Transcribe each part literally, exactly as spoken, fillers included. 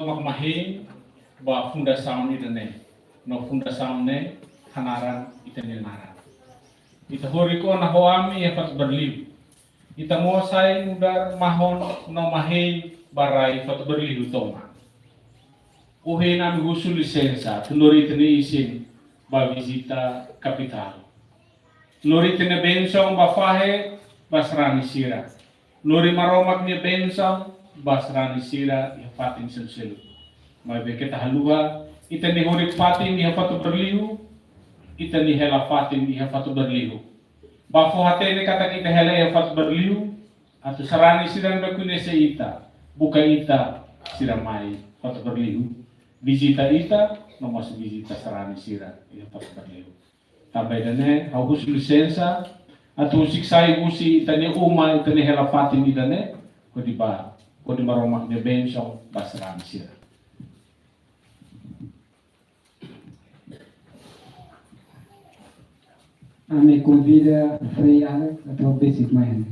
mak mahei ba fundasaun ida-ne'e, no fundasaun ne'e hanaran ita-nia naran. Ita horik ona ho ami iha fatuk Berliu. Ita mós sai nu'udar mahon no mahei ba rai fatuk Berliu tomak. Ohin ami husu lisensa atu lori ita-nia isin ba vizita kapitál. Lori ita-nia bensaun ba fahe ba sarani sira. Lori Maromak nia bensaun ba sarani sira iha fatin seluk-seluk. Maibé keta haluha, ita-nia horik fatin iha fatuk Berliu, ita-nia hela fatin iha fatuk Berliu. Bá fó hatene katak ita hela iha fatuk Berliu, atu sarani sira ne'ebé koñese ita, buka ita, sira mai fatuk Berliu, vizita ita, no mós vizita sarani sira iha fatuk Berliu. Tanba ida-ne'e, ha'u husu lisensa atu husik sai husi ita-nia uma, ita-nia hela fatin ida-ne'e, hodi bá, hodi Maromak nia bensaun ba sarani sira. Ami konvida Frei Alex atu besik mai.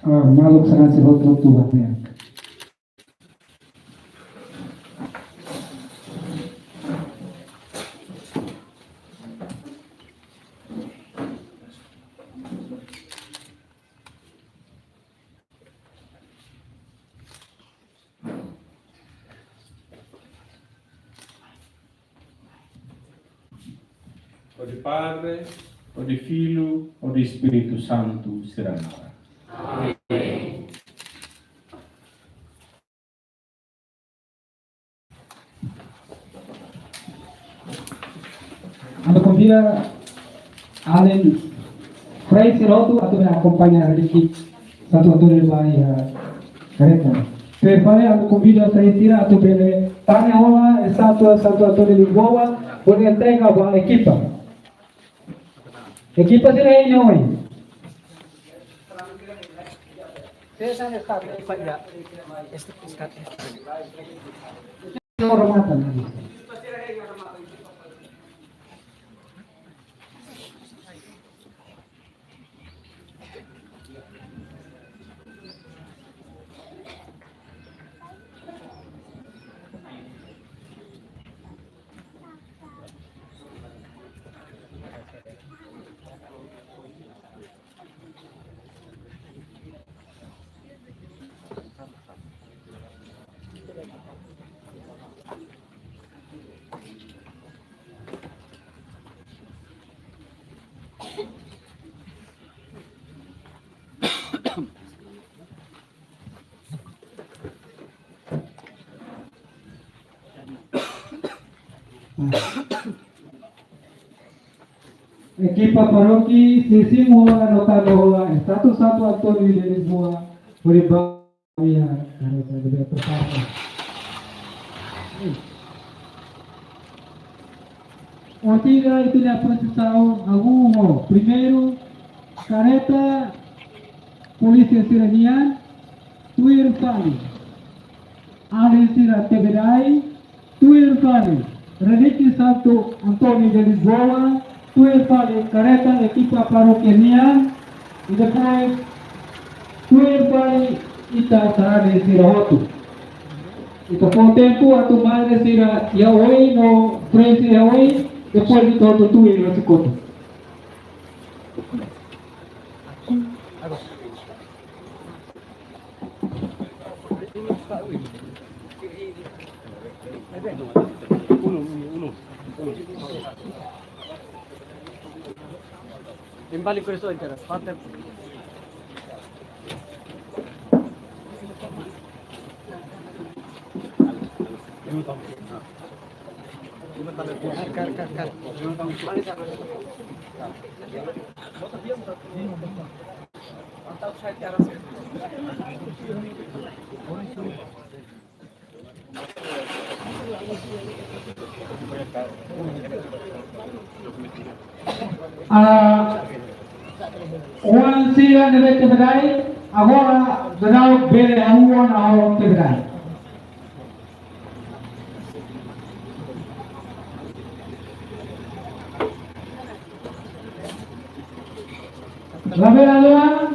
Ah, maluk sarani sira hotu-hotu ba. Hodi Padre, hodi Filho, hodi Espíritu Santu sira naran. Ami konvida alin frei sira hotu atu bele akompaña reliki Santu António ba iha kareta. Tuir fali ami konvida frei sira atu bele tane ona estátua Santu António Lisboa, hodi entrega ba ekipa. Ekipa sira hein oin. Ora mata. Ekipa parókia sei simu ona no tane ona estátua Santu António de Lisboa, hodi bá iha kareta de Beto Papa. Ohin ita-nia apresentasaun hahú ho primeiru kareta polísia sira-nian, tuir fali alin sira tebedai, tuir fali reliki Santu António de Lisboa, tuir fali kareta ekipa parókia nian, i depois tuir fali ita sarani sira hotu. Ita fó tempu atu madre sira iha oin no frei sira iha oin, depois ita hotu tuir rasik hotu. Kembali ke resto entera, parte. Kar, kar, kar, kar. Ah, oan sira ne'ebé tebedai, Agora, Dadau bele hahú ona ho Teberai. Labele haluha,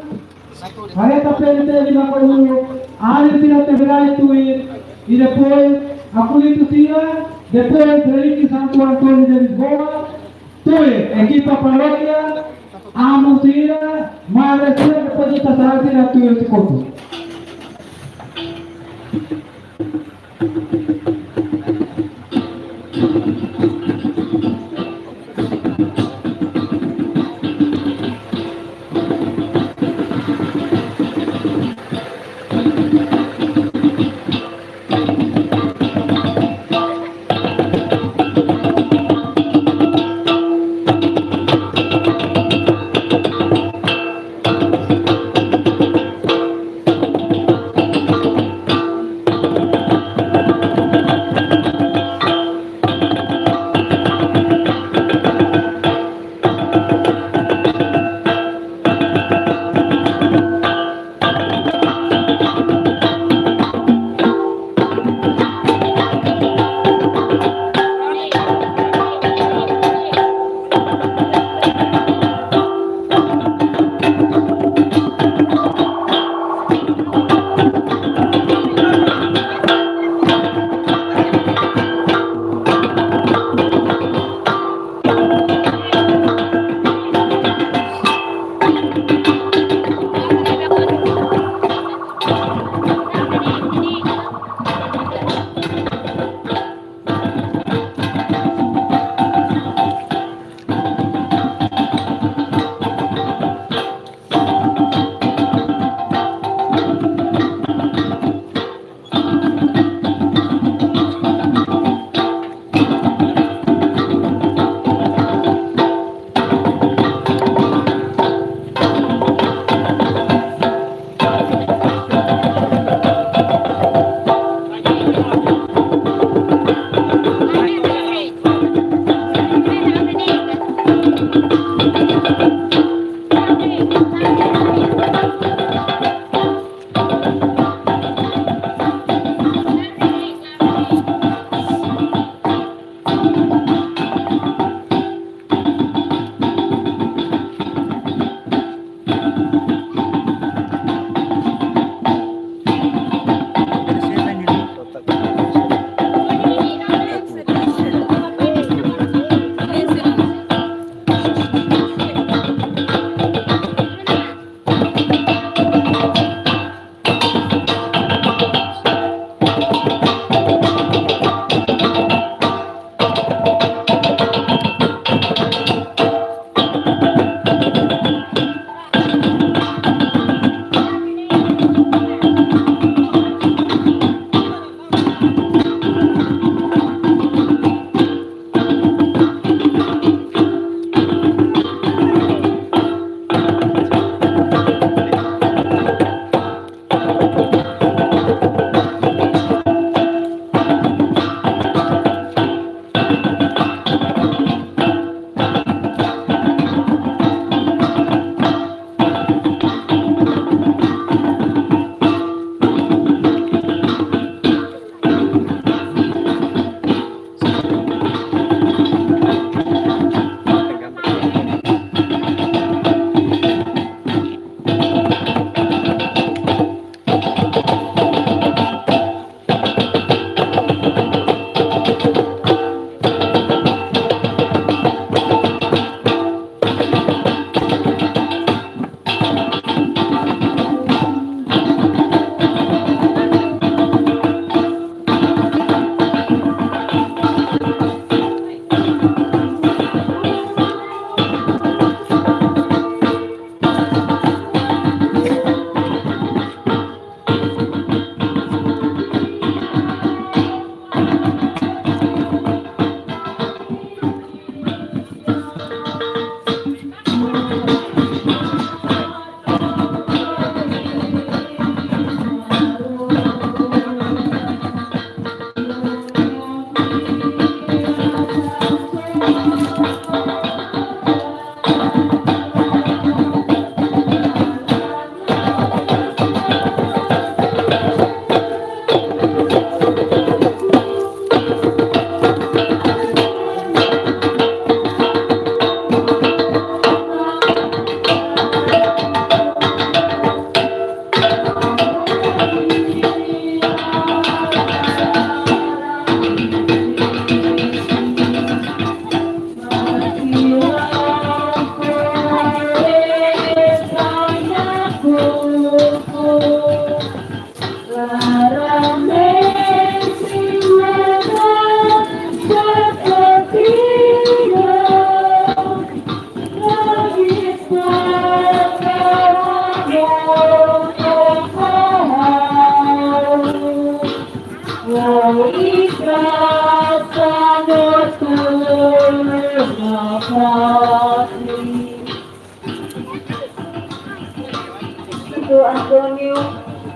haree T P N T lima puluh, alin sira Teberai tuir, i depois, akullitu sira, depois, relíkia Santo António de Lisboa, tuir, ekipa parókia, amu sira, madre sira, depois, ita sira tuir, sikotu.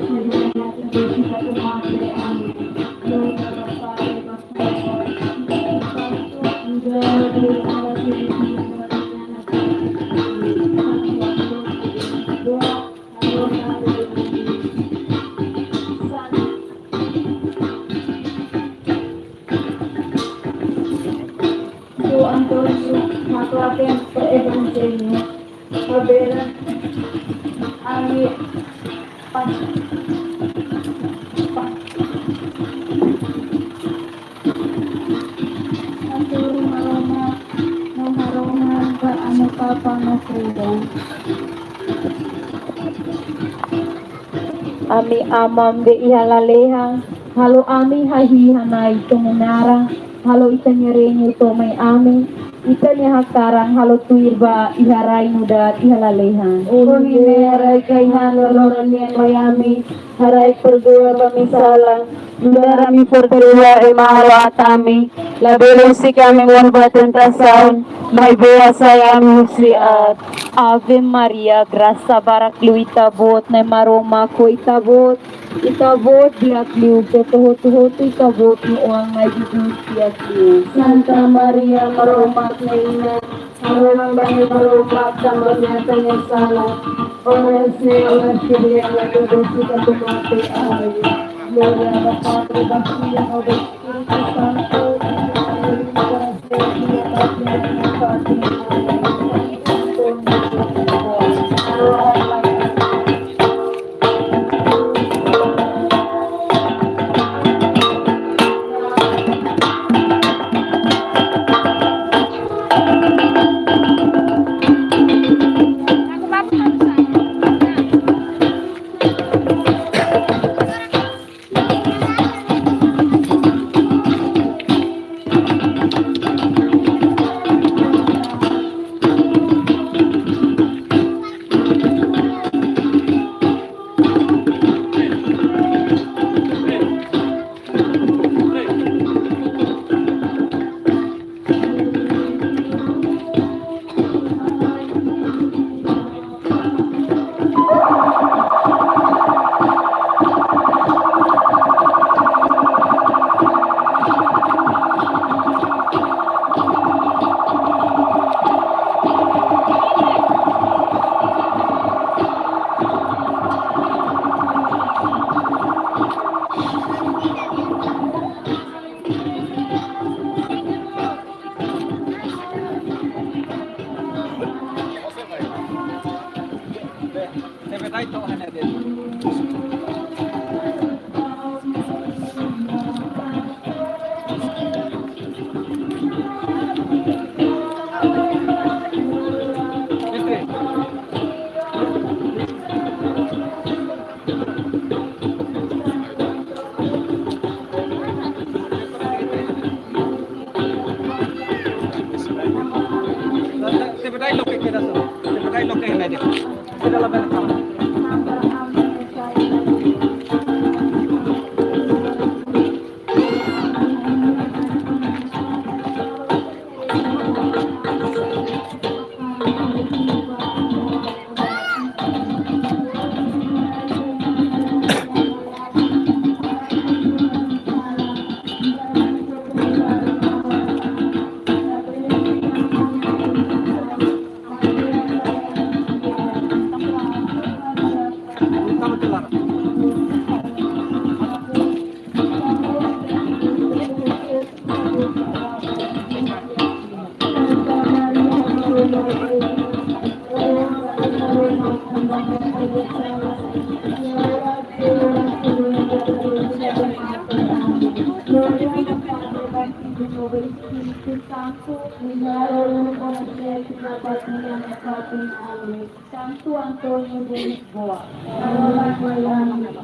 Santu Antônio, haklaken evanjellu. Haberes ami pas, pas. Hatudu Maromak, no harohan ba Aman Bapa no Kristu. Ami Aman be iha lalehan, halo ami hahi'i hana'i Ita-nia naran, halo Ita-nia reinu to'o mai ami, Ita-nia hakarak halo tuir ba iha rai nu'udar iha lalehan. Uluk ne'e rai kaihan loroloron nian mai ami, haraik perdua ba ami-nia sala, nu'udar ami perdua ba ema halo aat ami, labele husik ami monu ba tentasaun, maibé hasai ami husi aat. Ave Maria, grasa barak liu Ita-Boot, Na'i Maromak ho Ita-Boot, Ita-Boot di'ak liu feto hotu-hotu, Ita-Boot nia oan mai Jesus di'ak liu. Santa Maria, Maromak nia Inan, harohan ba ami Maromak tanba ami-nia sala, oras ne'e no oras ne'ebé ami bele husik atu mate. Amen. Glória ao Padre, ao Filho, ao Espírito Santo, como era no princípio, agora e sempre, e até a Santu, melhora o mundo na direita na patinha na patinha. Amin. Santu António de Lisboa. Amin.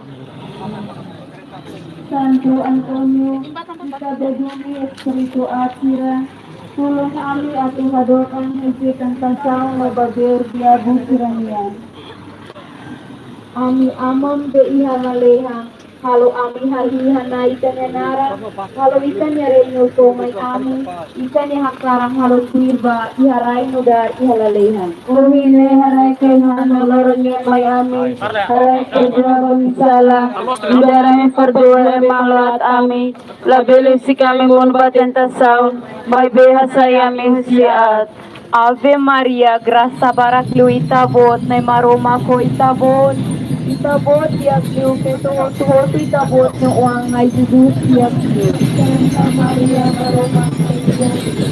Santu António, ita bebuni espíritu atira, tulun ami atu hadokan husi tentasaun no babeir diabu sira-nian. Ami aman be iha lalehan, halo ami hahi'i hana'i ita-nia naran, halo ita-nia reinu to'o mai ami, ita-nia hakarak halo tuir ba iha rai nu'udar iha lalehan. Ohin ne'e haraik hanoin loron nian mai ami, haraik perdua ba ami-nia sala, nu'udar ami perdua ema maloot ami, labele husik ami monu ba tentasaun, maibé hasai ami husi aat. Ave Maria, grasa barak liu Ita-Boot, Na'i Maromak ho Ita-Boot. Ita-Boot di'ak liu feto hotu-hotu, Ita-Boot nia oan mai Jesus di'ak liu. Santa Maria, Maromak nia Inan,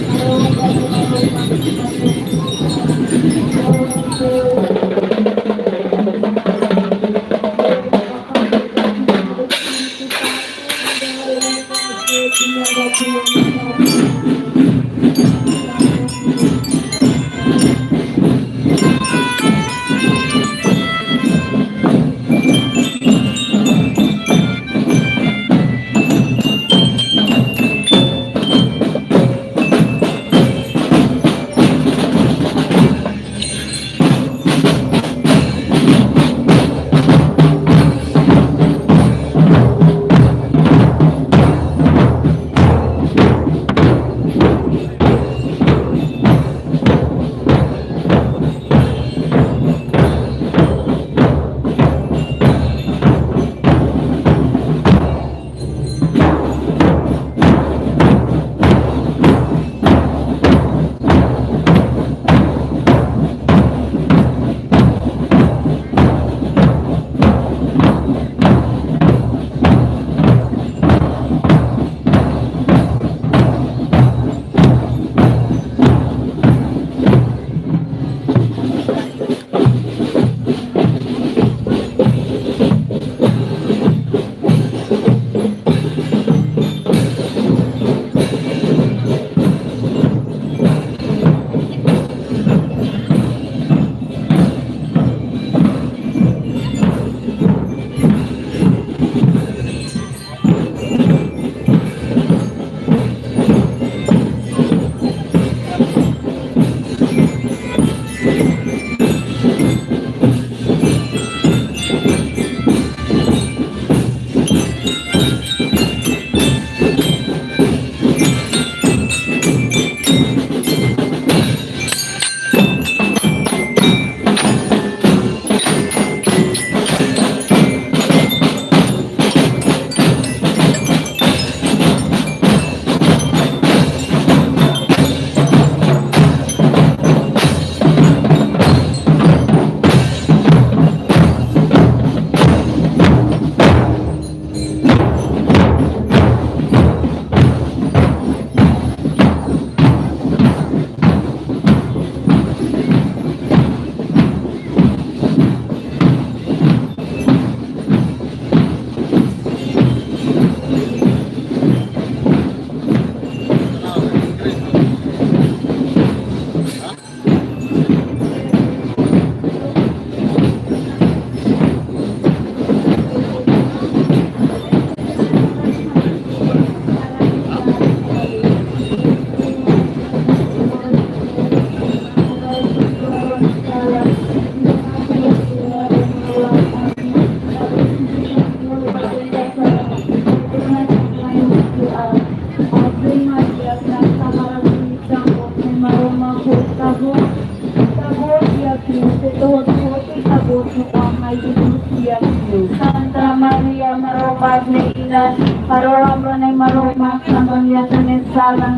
Santa Maria, Maromak nia Inan, harohan ba Na'i Maromak, tanba ami-nia sala,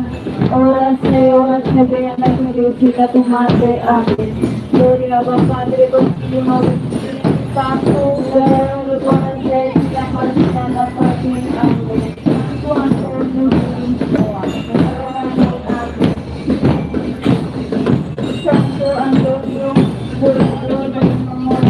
oras ne'e, oras ne'ebé ami tenke fila to'o mate. Amin. Glória ao Padre, ao Filho, ao Espírito Santo, agora e sempre, sempre. Amén. Santo António, Santo António, curador dos enfermos, Santo António, curador dos enfermos,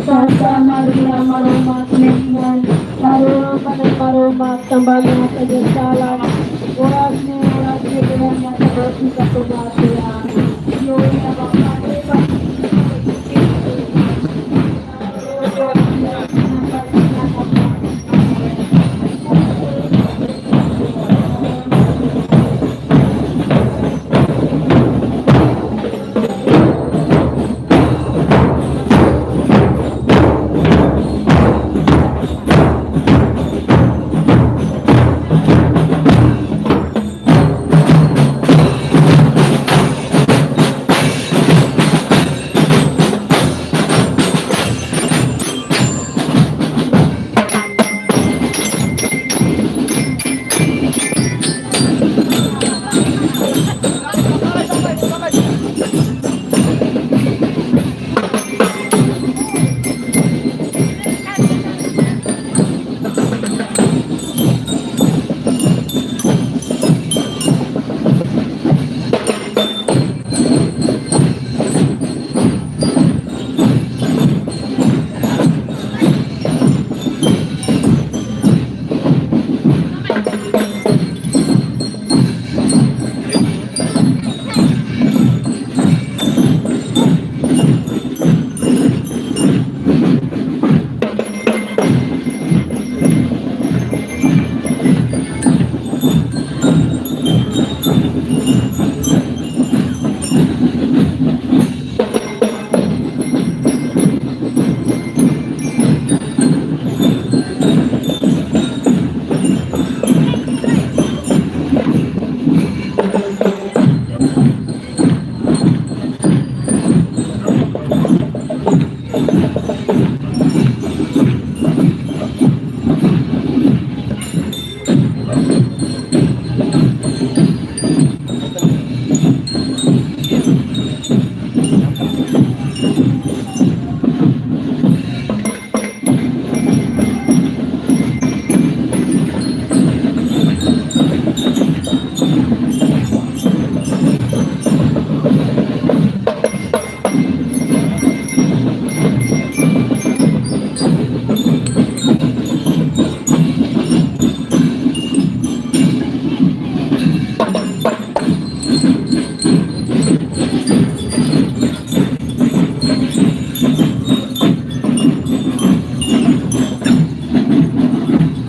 Santa Maria, Maromak, Maromak, tambah saja salam. Oras ne'e, oras ne'e, oras ne'e, oras ne'e, oras ne'e, oras ne'e.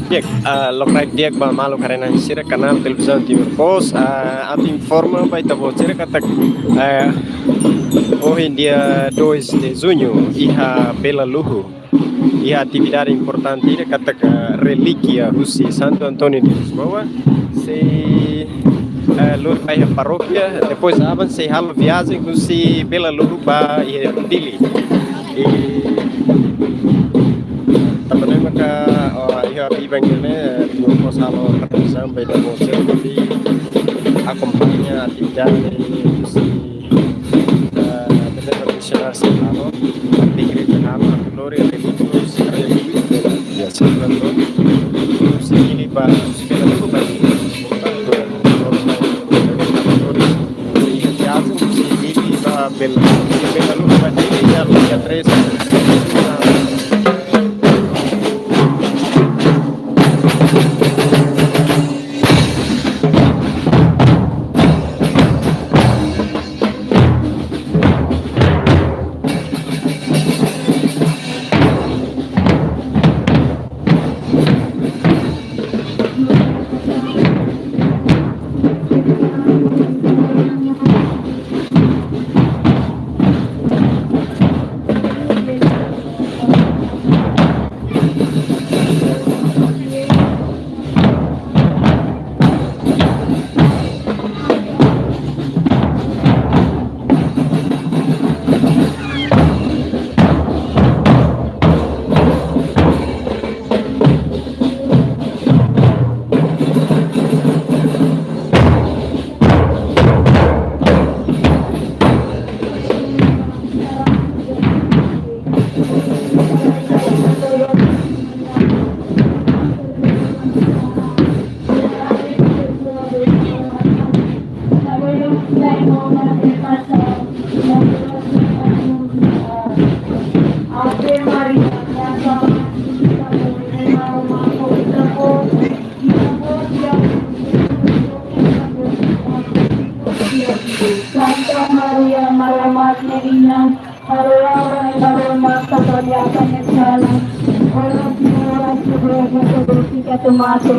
Di'ak, ah, lokraik di'ak ba maluk haree-na'in sira, kanál Televizaun Timor Post, ah, atu informa ba ita-boot sira katak, eh, ohin dia dois de junho, iha Bela Luhu, iha atividade importante ida katak relíkia husi Santo António de Lisboa sei, eh, lori ba iha parókia, depois aban sei halo viajen husi Bela Luhu ba iha Dili. I tanba ne'e maka, oh, iha biban ne'e, eh, Timor Post halo transmisaun ba ita-boot sira hodi akompaña atividade husi, eh, bendera tradisionál sei halo, atu igreja halo, atu lori relíkia husi Santo António, husi Dili ba, husi Bela Luhu ba Dili. Portantu, Timor Post halo, eh, Bela Luhu ba Dili, husi Bela Luhu ba Dili, iha dia três. Ina, para lawan, para mata, para apa yang salah. Orang semua orang semua yang sudah kita tu mati.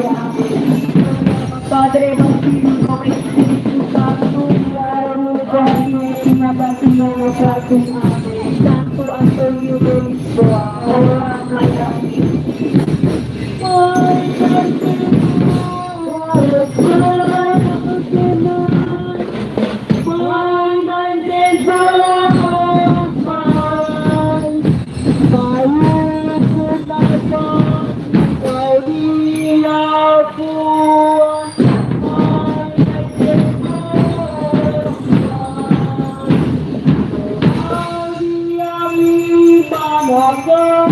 Padre Basilio, Espíritu Santo, Santo Antonio de Lisboa, ora pro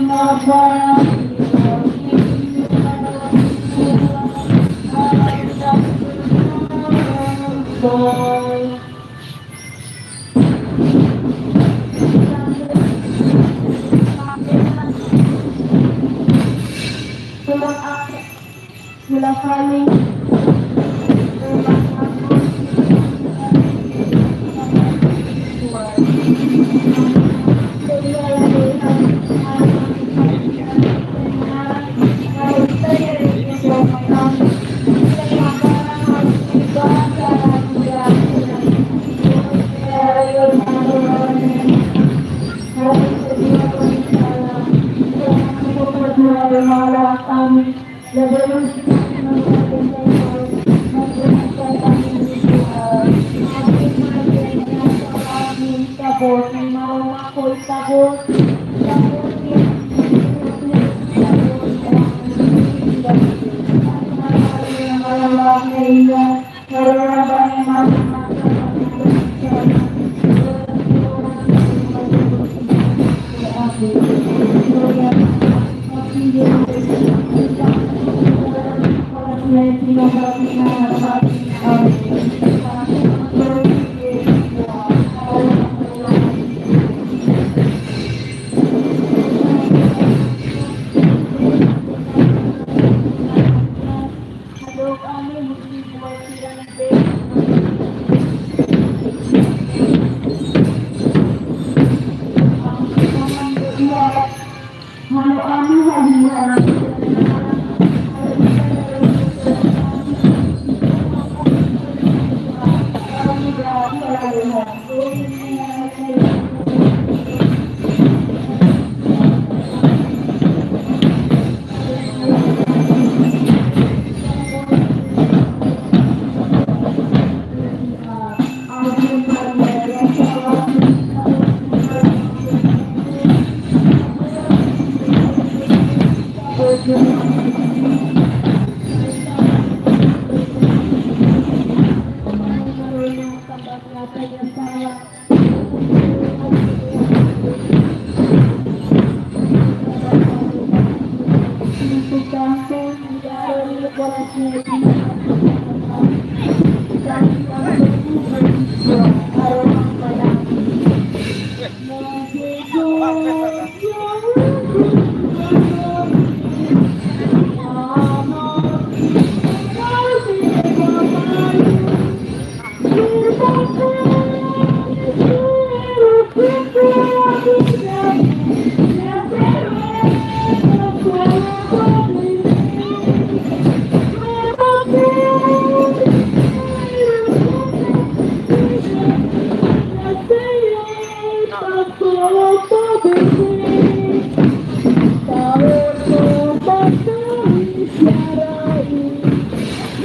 nós.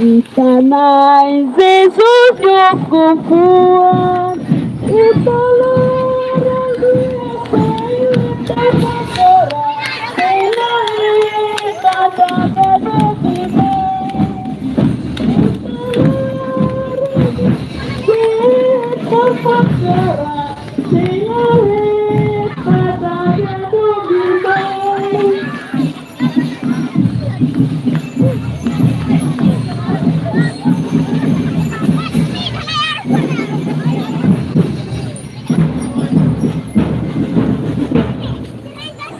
Ita Na'i Jesus, yo confío. Ita la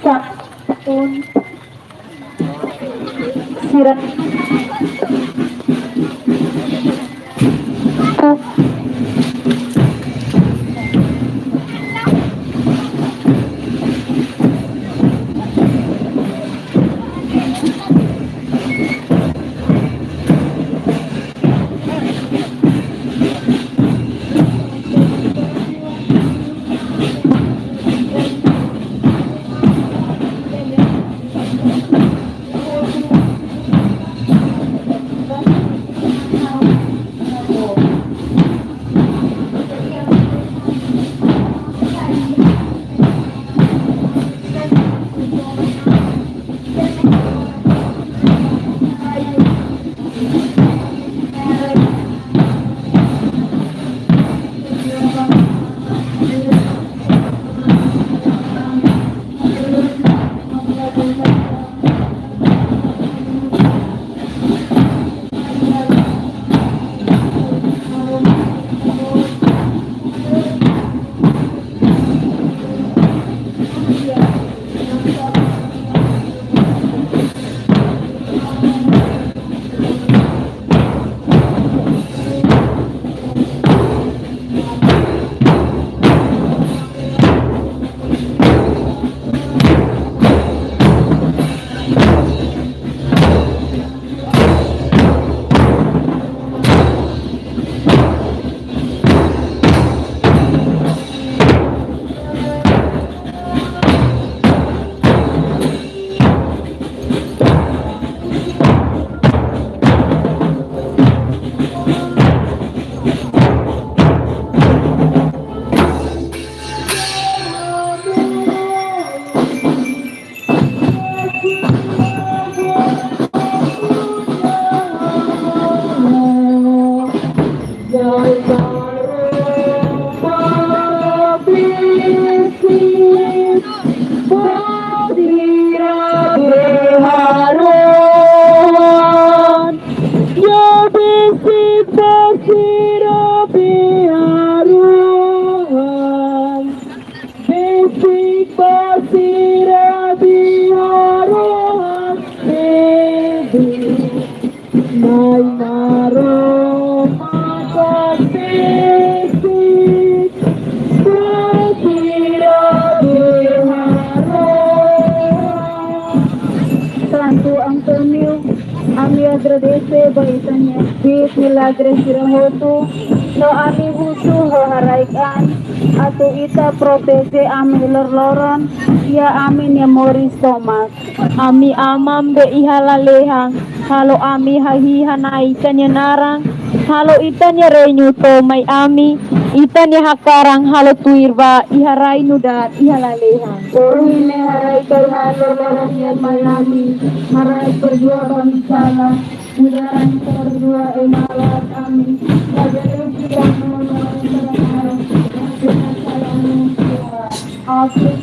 Sa-, un, sira. Besik ba sira biharohan tebu. Na'i Maromak besik ba sira biharohan. Santu António, ami agradese ba ita-nia espíritu milagre sira hotu, no ami husu ho haraik an atu ita proteje ami loroloron iha ami-nia moris tomak. Ami aman be iha lalehan, halo ami hahi'i hana'i ita-nia naran, halo ita-nia reinu to'o mai ami, ita-nia hakaran halo tuir ba iha rai nu'udar iha lalehan. Ohin ne'e haraik an loroloron iha mai ami, haraik perdoa ba ami sala, nu'udar ami perdoa ema hala'o ami, labele fila ami ba sala, maibé salva ami husi rai.